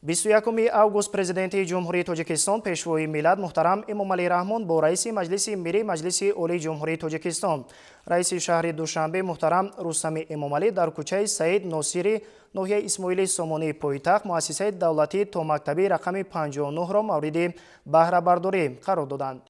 21 август Президенти Ҷумҳурии Тоҷикистон, Пешвои миллат муҳтарам Эмомалӣ Раҳмон бо раиси Маҷлиси Мирии Маҷлиси Олии Ҷумҳурии Тоҷикистон, раиси шаҳри Душанбе муҳтарам Рустами Эмомалӣ дар кӯчаи Саид Носири ноҳияи Исмоили Сомонии пойтахт муассисаи давлатии томактабии рақами 59-ро мавриди баҳрабардорӣ қарор доданд.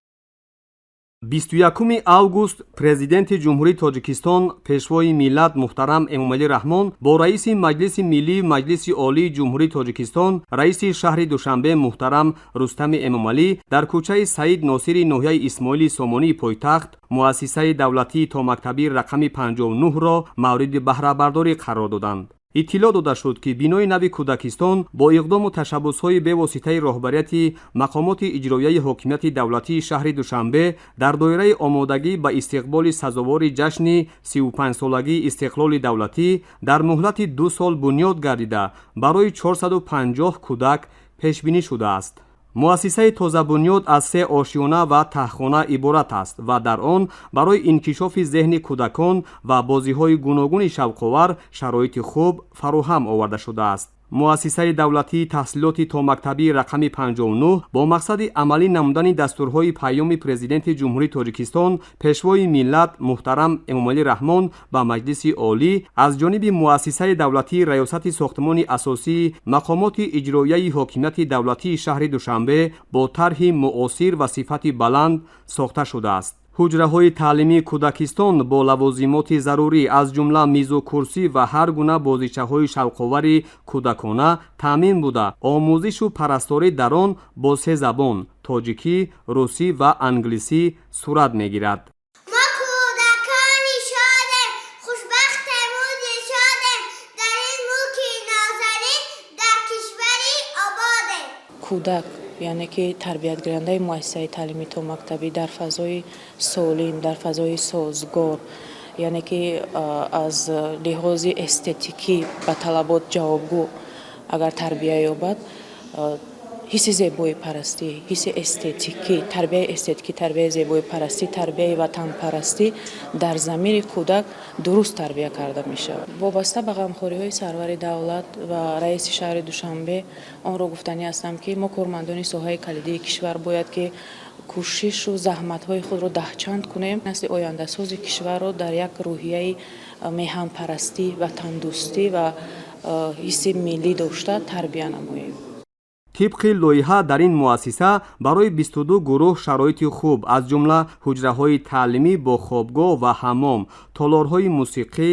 21 август Президенти Ҷумҳурии Тоҷикистон, Пешвои миллат муҳтарам Эмомалӣ Раҳмон бо раиси Маҷлиси Миллии Маҷлиси Олии Ҷумҳурии Тоҷикистон, раиси шаҳри Душанбе муҳтарам Рустами Эмомалӣ дар кӯчаи Саид Носири ноҳияи Исмоили Сомонии пойтахт муассисаи давлатии томактабии рақами 59-ро мавриди баҳрабардорӣ қарор доданд. Иттилоъ дода шуд, ки бинои нави кӯдакистон бо иқдому ташаббусҳои бевоситаи роҳбарияти мақомоти иҷроияи ҳокимияти давлатии шаҳри Душанбе дар доираи омодагӣ ба истиқболи сазовори ҷашни 35-солагии истиқлоли давлатӣ дар муҳлати 2 сол бунёд гардида, барои 450 кӯдак пешбинӣ шудааст. Муассисаи тозабунёд аз се ошёна ва таҳхона иборат аст ва дар он барои инкишофи зеҳни кӯдакон ва бозиҳои гуногуни шавқовар шароити хуб фароҳам оварда шудааст. Муассисаи давлатии таҳсилоти томактабии рақами 59 бо мақсади амалӣ намудани дастурҳои Паёми Президенти Ҷумҳурии Тоҷикистон, Пешвои миллат муҳтарам Эмомалӣ Раҳмон ба Маҷлиси Олӣ аз ҷониби муассисаи давлатии Раёсати сохтмони асосии мақомоти иҷроияи ҳокимияти давлатии шаҳри Душанбе бо тарҳи муосир ва сифати баланд сохта шудааст. Ҳуҷраҳои таълимии кӯдакистон бо лавозимоти зарурӣ, аз ҷумла мизу курсӣ ва ҳар гуна бозичаҳои шавқовари кӯдакона таъмин буда, омӯзишу парасторӣ дар он бо се забон: тоҷикӣ, русӣ ва англисӣ сурат мегирад. Мо кӯдакони шодем, хушбахтему дилшодем, дар ин мулки нозанин, дар кишвари ободем. Кӯдак, яъне ки тарбиятгирандаи муассисаи таълимии томактабӣ, дар фазои солим, дар фазои созгор, яъне ки аз лиҳози эстетикӣ ба талабот ҷавобгӯ агар тарбия ёбад, ҳисси зебоипарастӣ, ҳисси эстетикӣ, тарбияи эстетикӣ, тарбияи зебоипарастӣ, тарбияи ватанпарастӣ дар замири кӯдак дуруст тарбия карда мешавад. Вобаста ба ғамхориҳои сарвари давлат ва раиси шаҳри Душанбе онро гуфтанӣ ҳастам, ки мо, кормандони соҳаи калидии кишвар, бояд ки кӯшишу заҳматҳои худро даҳчанд кунем, насли ояндасози кишварро дар як рӯҳияи меҳанпарастӣ, ватандӯстӣ ва ҳисси миллӣ дошта тарбия намоем. Тибқи лоиҳа, дар ин муассиса барои 22 гурӯҳ шароити хуб, аз ҷумла ҳуҷраҳои таълимӣ бо хобгоҳ ва ҳаммом, толорҳои мусиқӣ,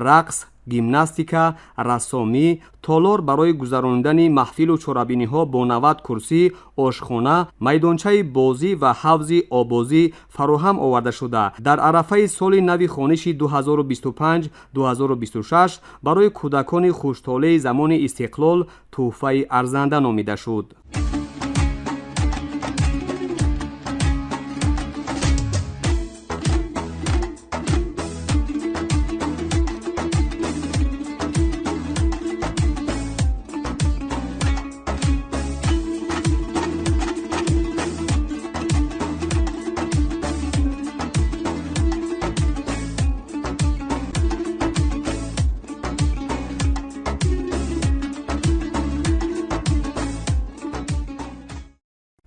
рақс, гимнастика, рассомӣ, толор барои гузаронидани маҳфилу чорабиниҳо бо 90 курсӣ, ошхона, майдончаи бозӣ ва ҳавзи оббозӣ фароҳам оварда шуда, дар арафаи соли нави хониши 2025-2026 барои кӯдакони хуштолеи замони истиқлол тӯҳфаи арзанда номида шуд.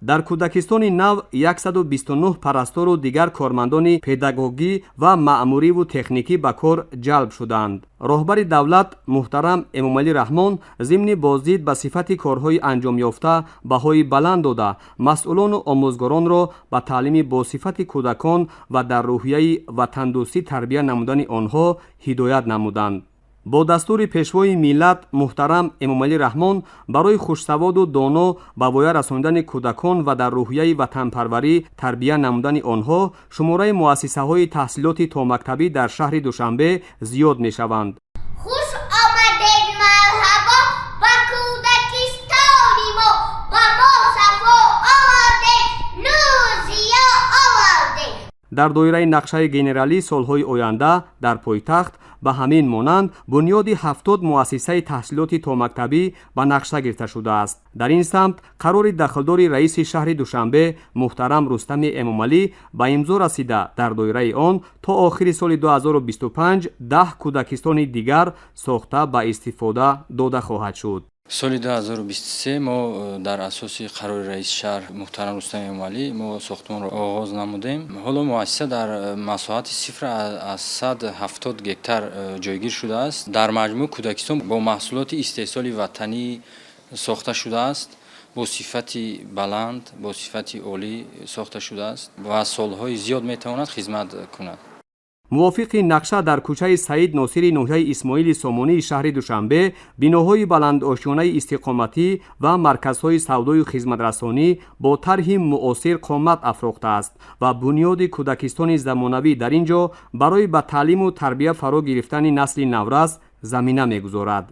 Дар кӯдакистони нав 129 парастору дигар кормандони педагогӣ ва маъмуриву техникӣ ба кор ҷалб шуданд. Роҳбари давлат муҳтарам Эмомалӣ Раҳмон зимни боздид ба сифати корҳои анҷомёфта баҳои баланд дода, масъулону омӯзгоронро ба таълими босифати кӯдакон ва дар рӯҳияи ватандӯстӣ тарбия намудани онҳо ҳидоят намуданд. Бо дастури Пешвои миллат муҳтарам Эмомалӣ Раҳмон барои хушсаводу доно ба воя расонидани кӯдакон ва дар рӯҳияи ватанпарварӣ тарбия намудани онҳо шумораи муассисаҳои таҳсилоти томактабӣ дар шаҳри Душанбе зиёд мешаванд. Хуш омадед, марҳабо, ба кӯдакистони мо, ба мо сафо овардед, нуру зиё овардед. Дар доираи нақшаи генералӣ солҳои оянда дар пойтахт ба ҳамин монанд бунёди 70 муассисаи таҳсилоти томактабӣ ба нақша гирифта шудааст. Дар ин самт қарори дахлдори раиси шаҳри Душанбе муҳтарам Рустами Эмомалӣ ба имзо расида, дар доираи он то охири соли 2025 10 кӯдакистони дигар сохта ба истифода дода хоҳад шуд. Соли 2023 мо дар асоси қарори раиси шаҳр муҳтарам Рустам Эмомалӣ мо сохтмонро оғоз намудем. Ҳоло муассиса дар масоҳати 0,70 гектар ҷойгир шудааст. Дар маҷмӯъ кӯдакистон бо маҳсулоти истеҳсоли ватанӣ сохта шудааст, бо сифати баланд, бо сифати олӣ сохта шудааст ва солҳои зиёд метавонад хизмат кунад. Мувофиқи нақша, дар кӯчаи Саид Носири ноҳияи Исмоили Сомонии шаҳри Душанбе биноҳои баландошёнаи истиқоматӣ ва марказҳои савдою хизматрасонӣ бо тарҳи муосир қомат афрохтааст ва бунёди кӯдакистони замонавӣ дар ин ҷо барои ба таълиму тарбия фаро гирифтани насли наврас замина мегузорад.